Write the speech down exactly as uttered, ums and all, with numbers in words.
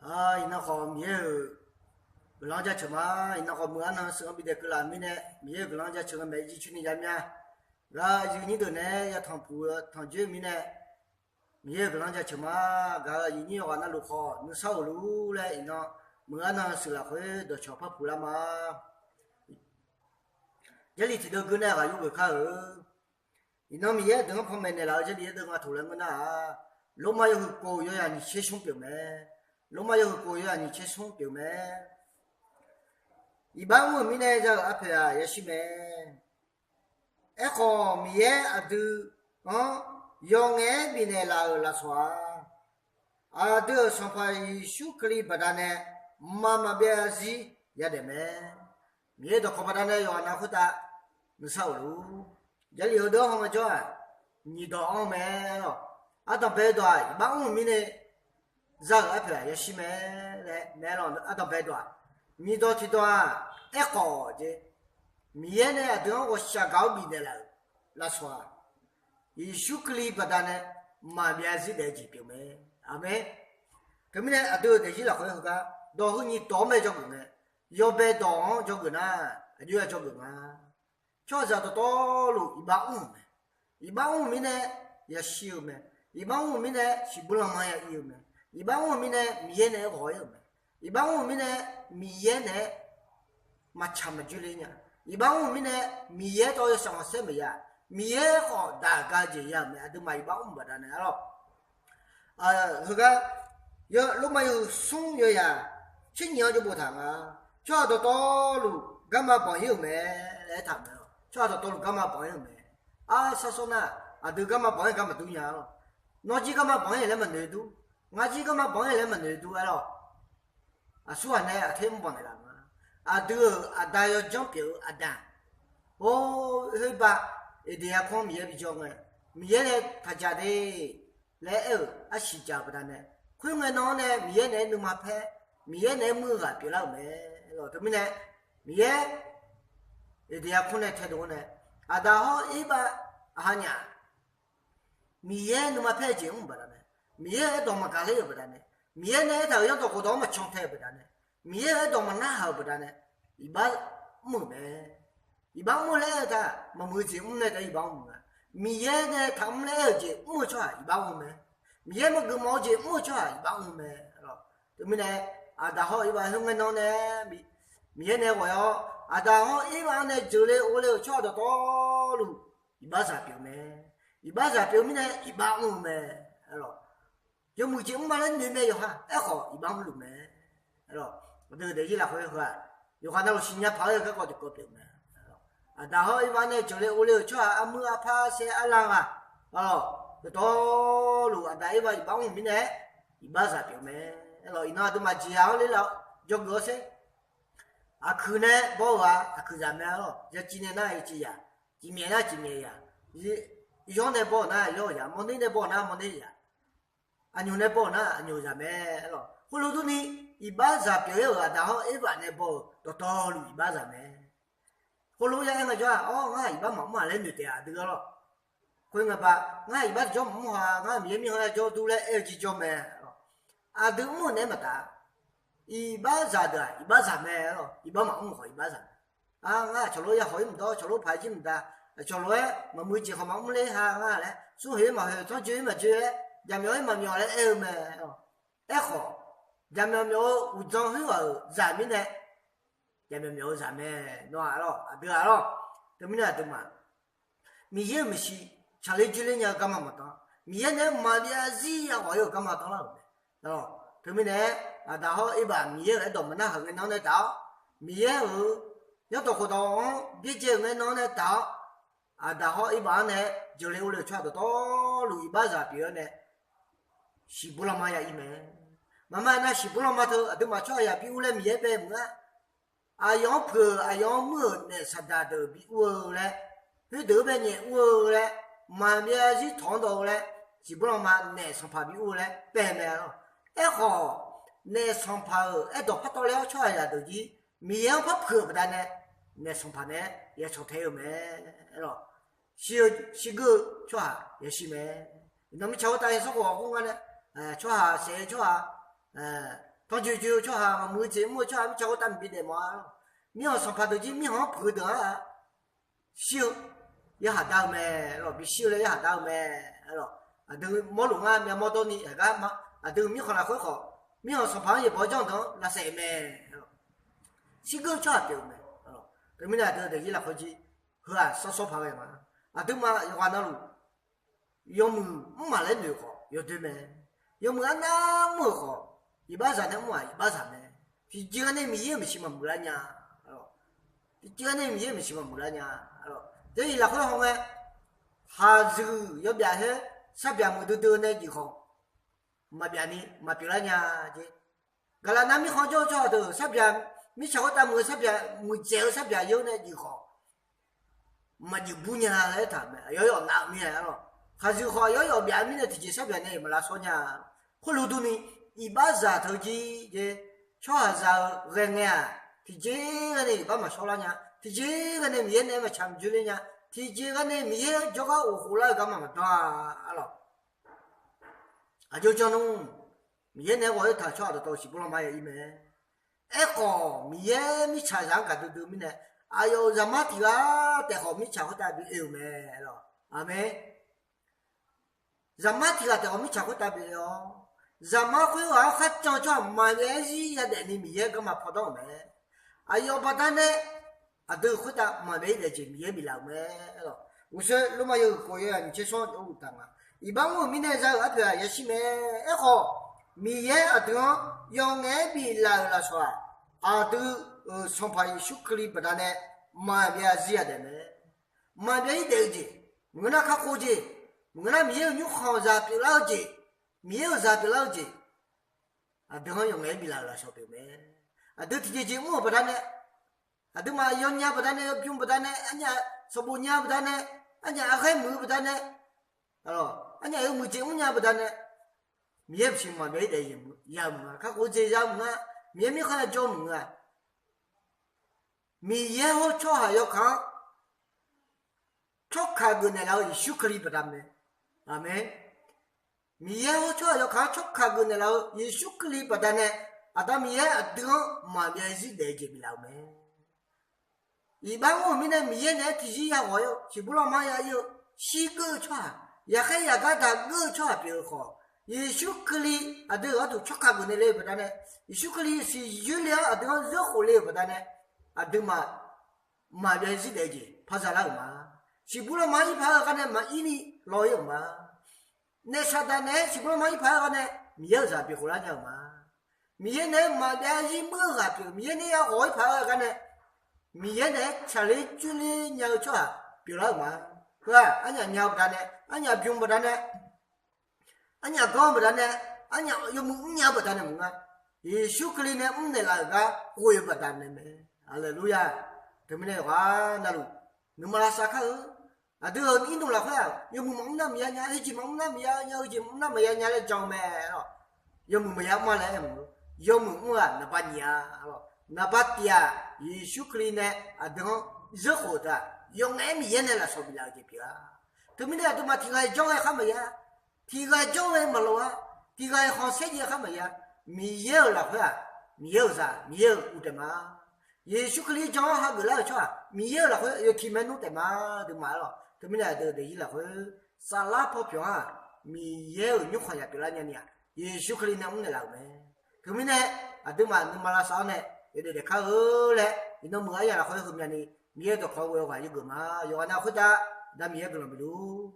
Iqnan khawf Miqyaer-euq guiqlanq-anr jaceuq ma. Iqnan khawf meuq arnan sheuq-anr bidaef keuvlaf-euq mirnae, Miqyaer-euq guiqlanq-anr jaceuq-eu mae. Irjir coer ni ya mya. Gaq-eu aqyuif nyir deuq nae yatanq puq-eu tanqjoer-eu mirnae, Miqyaer-euq guiqlanq-anr jaceuq ma. Gaq-eu aqyuif nyir yawqghaq navluf khawf nuisar of luf-ur laer iqnan meuq arnan sheuq lafkhoer dawqcawq par puq lar ma. Jarlif tiqdeuv geur nae ghaq yur geuf kar-euq. Iqnan Miqyaer deuq-anr panmaeq naeqlaf-eu Jarlif-aer deuv nga taq laer ngeur nar-aq, Lormav yawhuiq kof yawzaq nyiq tser smr pyeuf mae. Lormav yawhuiq kof yawzaq nyiq tser smr pyeuf mae. Iqbax mr-euq mirnae za-euq arpoeq-aq yashir mae. Aerkhawf Miqyaer aqdui-anr yawf ngaef-aer bifnaeq laf-euq lafsawq-aq, aqdui-euq Sanqpaq Yeqsur Kali baqdanae mqmaq maqbyav zarzir yadaef mae. Miqyaer dawqkawq baqdanae yawqghaq nav khoertav nuisar of luf-ur. Jarlif heudeuq-anr haw ngaejawr-aq, nyiq dawq anr mae lawq. Ardanqbae dawq-aq iqbax mr-euq mirnae za-euq arpoeq-aq yashir mae laer mae lawq. Ardanqbae dawq-aq, nyiq dawq tiqdawq-aq, aerkhawf jeq, Miqyaer nae aqdui-anr ghawqshaq gaq-awr bifnaeq laf-euq lafsawq-aq, Yeqsur Kali baqdanae maqbyav zarzir daef-eu jeq pyeuf mae. Aqmeq. Teumirnae aqdui-euq daefzir lafkhoer heugar dawq heu nyiq dawq-anr mae dzawgeuf mae. Yawbae dawq-anr dzawgeuf nar, aqjox-aer dzawgeuf nga. Tsawrhaqzaq dawqtawvluf iqbax mr-euq mae. Iqbax mr-euq mirnae yashir-eu mae. Iqbax mr-euq mirnae siqbur lanma ya ir-eu mae. Iqbax mr-euq mirnae Miqyaer naeq-aer ghawq-ir-euq mae. Iqbax mr-euq mirnae Miqyaer naeq-aer maqtsaq maqjoer ler nya. Iqbax mr-euq mirnae Miqyaer tawv yawshaq khanqsaer maqya. Miqyaer khawf daq ga-eu jeq ya-euq mae. Aqduimaf iqbax mr-euq baqdanae arlawq. Heugar, Lormav yawhuiq smr yawzaq tser nyiq-anr jawr boftaq nga. Tsawrhaq dawqtawvluf garma banq-ir-euq mae laer aertaq-euq mae. Tsawrhaq dawqtawvluf garma banq-ir-euq mae. Arsar sawr nar, aqdui garma banq-ir gar maqdur nya arlawq. Nawr jir garma banq-ir laer maqnoeq dur. Ngar jir garma banq-ir laer maqnoeq-eu arlawq. Aqsurghaq nae aqter mr banq naeqlaf nga. Aqdui-euq aqda yawjanr pyeuf-eu aqda, or, khoerbav Eqdeq yarkmr Miqyaer bijawr ngae, Miqyaer nae taqjaq de laer aer-euq arsiq jaq-eu baqdanae, khoerngae nan-anr nae Miqyaer naeq-aer nuima paer, Miqyaer naeq-aer muir-eu ghaq pyeuflar-euq mae lawq. Teumirnae Miqyaer Eqdeq yarkmr nae taedov-awr nae, Aqda hawr Erbav aqha nyaf Miqyaer nuima paer-eu jeq mr-euq baqdanae, Miqyaer-euq aerdawq maqgaq ler-euq baqdanae, Miqyaer nae aertaq-euq yanrdawq khofdawq-anr maqcan tae-euq baqdanae, Miqyaer-euq aerdawq maqnar haq-euq baqdanae, iqbax mr-euq mae. Iqbax mr-eu laer aer-eu taq maqmuiq-eu jeq mr nae taef-aer iqbax mr-eu nga. Miqyaer nae taq mr laer aer-eu jeq mr-eu tsawrhaq iqbax mr-eu mae. Miqyaer maqgeuf mawf-eu jeq mr-eu tsawrhaq iqbax mr-eu mae. Teumirnae, Aqda hawr Erbav khoerngae nan-anr nae Miqyaer nae ghawq-awr, Aqda hawr Erbav-anr nae jeuqle ghov le-euq tsawrhaq dawqtawvluf iqbaxzaq pyeuf mae. Iqbaxzaq pyeuf-eu mirnae iqbax mr-eu mae. Yawmuiq jeq mr ma laer noeq mae yawqha. Aerkhawf iqbax mrluf mae. Aqdui-euq daefzir lafkhoer heu-aq, yawqghaq navluf siqnya paq-aer-eu garkawv tiqkawv pyeuf mae. Aqda hawr Erbav nae jeuqle ghov le-euq tsawrhaq armuir arpar saer arlar ghaq, dawqtawvluf Aqda Erbav iqbax mr-euq mirnae iqbaxzaq pyeuf mae. Aerlawq iqnan aqduimaf jeqzaq-anr ler laf-awr dzawgeuf-awr sher. Aqkuiq nae baw-eu-aq aqkuiqzaq mae arlawq. Yaciv nae nar yaciv zaq, cifmyaef nar cifmyaef zaq, yawr nae baw-euq nar yawr-eu zaq, mawrner nae baw-euq nar mawrner zaq, aqnyoq nae baw-euq nar aqnyoq zaq mae arlawq. Khoerlof durni, iqbaxzaq pyeuf-ir-euq Aqda hawr Erbav nae baw-euq dawqtawvluf iqbaxzaq mae. Khoerlof ya aer ngaejawr-aq, awr ngar iqbax maqmr-aq laer noeq taef-a aqdui arlawq. Khoerngae ba, ngar iqbax tiqjawr maqmr ha, ngar Miqyaer mirkhanq-anr jawr dur laer aer-eu jir jawr mae. Aqdui mr-eu naeq-aer maqtaf, iqbaxzaq deuq-aq iqbaxzaq mae arlawq. Iqbax maqmr khawf iqbaxzaq mae. Ngar aqcawq lof ya haw-ir maqdawr, cawq lof paq-ir jir maqda, aqcawq lof-aer maqmuiq jeq khawf maqmr ler ha ngar laer, smrhoeq-ir maqhoeq, tanrjoe-ir maqjoe laer, jaqmyawf-ir maqmyawf laer aer-eu mae. Aerkhawf, jaqmyawf myawf-eu uqdzan khoerghaq-euq zaq mirnae, jaqmyawf myawf-eu zaq mae. Nawr-aq arlawq, aqdui-aq arlawq. Teumirnae aqduimaf Miqyaer-euq maeqshi tsaqler joerler nya-eu garma maqdan, Miqyaer nae-aer maqbyav zarzir ya ghawq-ir-euq garma danlar-euq mae. Teumirnae-aer, Aqda hawr Erbav Miqyaer-euq aerdawq maqnar haq ngae nan-anr nae taf-awr, Miqyaer-euq yanrdawq khofdawq-anr byaerdzae-euq ngae nan-anr nae taf-awr, Aqda hawr Erbav-anr nae jeuqle ghov le-euq tsawrhaq dawqtawvluf iqbaxzaq pyeuf-awr nae, siqbur lanma ya ir mae. Maqma nar siqbur lanma teu aqduimaf tsawrhaq yaq bi ur laer Miqyaer bae meuq-a. Aqyawf-anr puiq-euq aqyawf-anr muir-euq naef saqdaq deuq bi ur-eu laer, khoerdeuq-anr bae nyaef ur-eu laer, maqbyav zarzir tawq-anr dawv-eu laer, siqbur lanma naef sanqpaq bi ur-eu laer bae mae arlawq. Aerkhawf, naef sanqpaq-euq aerdawq par tawv le-awr tsawrhaq yaq deuq jir Miqyaer-anr par puiq-euq baqdanae, naef sanqpaq naeq-aer ya can tae-eu mae arlawq. Shir-eu shirgeur-eu tsawrhaq yashir mae. Iqnan mirtsaq khoertav ya sanrkhof ghawq khoer nga nae, tsawrhaq saef-eu tsawrhaq, Tanrjoe joe-eu tsawrhaq, maqmuiq-eu jeq mr-eu tsawrhaq, mirtsaq khoertav maqbi daef mawf-a. Mirkhanq sanqpaq deuq jir mirkhanq-anr peuq-eu deuq-a, shir-eu yarhaq dar-eu mae, lawq, bishir-eu laer yarhaq dar-eu mae. Aqdui mawrluf ngar myavmawr dawrni aqgar ma, aqdui mirkhanq lafkhoer khawf, mirkhanq sanqpaq-anr yaeqbawq-awr janr-eu deuq-anr lavsaef-eu mae. Shirgeur-eu tsawrhaq pyeuf-eu mae. Teumirnae aqdui daefzir lafkhoer jir heu-aq sawrsawr paq ghae ma. Aqduimaf yawqghaq navluf yawmuiq mrmaf laer noeq-euq khawf yawdoer mae. Yawmuiq arnav mr-euq khawf, iqbaxzaq nae mr-aq iqbaxzaq mae. Tiqjeq ghae nae Miqyaer-euq maeqshi maqmuiq lar nya. Tiqjeq ghae nae Miqyaer-euq maeqshi maqmuiq lar nya. Teu-iq lafkhoer hawngae, khaqzuiq yawbyaf her sarbyaq muiqdui dui-eu nae jeq khawf, maqbyaf ni maqpyeuf lar nya jeq. Gaqlaqnav mirkhanq jawr-eu tsawrhaq deuq sarbyaq, mirtsaq khoertav muiq-eu sarbyaq, muiqdzaeq-eu sarbyaq yawr nae jeq khawf, maqjeq bur nya laer aertaq-euq mae. Aqyawf yawf nav-eu mirnae arlawq, khaqzuiq khawf aqyawf yawf byaf-eu mirnae tiqjeq sarbyaq nae iq maq lavshawr nya. Khoerlof durni, iqbaxzaq teu jir jeq, tsawrhaqzaq-eu ghae ngae-aq, tiqjeq ghae nae iqbax maqshawr lar nya. Tiqjeq ghae nae Miqyaer naeq-aer maqtsaq maqjoe ler nya. Tiqjeq ghae nae Miqyaer jawrgar of khof lar-eu garma maqdan-a arlawq. Aqjox janr nmr, Miqyaer naeq-aer ghawq-aer taq-eu tsawrhaq dawqtawv siqbur lanma ya ir mae. Aerkhawf Miqyaer mirtsaqzaq-anr gaqdui dui mirnae, aqyawf-euq zaqmar tiq ghaq taef khawf mirtsaq khoertav bi oe-euq mae lawq. Aqmeq. Zaqmar tiq ghaq taef khawf mirtsaq khoertav bi oe-awr, zaqmar khoerghaq-anr kharjan-eu tsawrhaq maqbyav-aer zir yadaef ni Miqyaer garma pawdanr-euq mae. Aqyawf baqdanae aqdui khoertav maqbyav-ir daef jeq Miqyaer biflaf-euq mae lawq. Uqshoe Lormav yawhuiq khof yawhaq nyiq tser sanr ur taq nga. Iqbax mr-euq mirnae za-euq arpoeq-aq yashir mae. Aerkhawf, Miqyaer aqdui-anr yawf ngaef-aer biflaf-euq lafsawq-aq, aqdui-euq Sanqpaq Yeqsur Kali baqdanae maqbyav zir yadaef mae. Maqbyav-ir daef-eu jeq, maqngeur nar kakhof jeq, maqngeur nar Miqyaer-euq nymrkhanq zaq pyeuflar-eu jeq, Miqyaer-euq zaq pyeuflar-eu jeq, aqdui-anr yawf ngaef-aer biflaf-euq lafsawq pyeuf mae. Aqdui tiqjeq jeq mr-euq baqdanae, aqduimaf yawnya baqdanae, yawbymr baqdanae, arnyaf sanqbof nya baqdanae, arnyaf arghaer muiq-eu baqdanae, arnyaf yawmuiq jeq mrnya baqdanae, Miqyaer-euq siq maqbyav-ir daef ya-eu maqnga, kakhof jeq ya-eu maqnga, Miqyaer mirkhanq ya jawr-eu maqnga. Miqyaer hawr tsawrhaq yawkaq-anr tsawrkaq geufnaeq laf-eu Yeqsur Kali baqdanae mae. Aqmeq. Miqyaer hawr tsawrhaq yawkaq-anr tsawrkaq geufnaeq laf-eu Yeqsur Kali baqdanae, Aqda Miqyaer aqdui-anr maqbyav zir daef-eu jeq biflaf-euq mae. Iqbax mr-euq mirnae Miqyaer naeq-aer tiqzir ya ghawq-ir-eu, siqbur lanma ya ir-eu, shirgeur-eu tsawrhaq, yaqkhaer yaqgar daqgeur-eu tsawrhaq pyeuf-eu khawf, Yeqsur Kali aqdui-euq gharduq tsawrkaq geufnaeq le-euq baqdanae, Yeqsur Kali siqyoer le-awr aqdui-anr zeur khof le-euq baqdanae, aqduimaf maqbyav zir daef-eu jeq par zalar-euq ma. Siqbur lanma ir paq-aer ghae gar nae maqir ni law-ir-euq ma. Naef saqdaq naeq-aer siqbur lanma ir paq-aer ghae gar nae Miqyaer-euq zaq bikhof lar nya-euq ma. Miqyaer naeq-aer maqbyav zir muir-eu ghaq pyeuf, Miqyaer nae ya ghawq-ir paq-aer ghae gar nae, Miqyaer naeq-aer tsaqler joerler nya-eu tsawrhaq pyeuflar-euq ma. Heu-aq arnyaf nya-eu baqdanae, arnyaf bymr baqdanae, arnyaf ganr baqdanae, arnyaf yawmuiq mrnya-eu baqdanae maqnga. Yeqsur Kali nae mrnaeq laf-euq gar ghoe-eu baqdanae mae. Haleluya. Teumirnae yawqghaq navluf nuima lavsav kar-eu, aqdui-euq irdmq lafkhoer-aq, yawmuiq maqmr nar maqya nya, heujeq maqmr nar maqya nya, heujeq maqmr nar maqya nya laer jan-eu mae lawq. Yawmuiq maqya mr-a laer aer-eu, yawmuiq mr-eu-aq naqba nyiq-a lawq. Naqba tiq-aq, Yeqsur Kali nae aqdui-anr zeur khof-eu teu-aq, yawf ngaef-aer Miqyaer nae lafsawq biflaf-eu jeq pyeuf-a. Teumirnae aqduimaf tiq ghaq-iq janr-aer khar maqya, tiq ghaq-iq janr-aer maqloq-a, tiq ghaq-iq khanqsaer jaev khar maqya. Miqyaer-euq lafkhoer-aq, Miqyaer-euq zaq, Miqyaer-euq uqdaeq ma. Yeqsur Kali jan-awr hageuf lar-euq tsawrhaq, Miqyaer-euq lafkhoer yawtiq maernmr taef ma. Aqduimaf-a lawq. Teumirnae aqdui daefzir lafkhoer saflar paw pyawq-anr-aq, Miqyaer-euq nymrkhanq ya pyeuflar nyani-aq, Yeqsur Kali nae mrnaeq laf-euq mae. Teumirnae aqduimaf nuima lavsav-awr nae yawdaef daef kar-eu laer iqnan muiq-eu aryamq lafkhoer heumyani, Miqyaer-euq dawqkawq ghoe-eu ghaq yawgeuf ma. Yawqghaq nav khoertav Aqda Miqyaer guiqlanq bif luf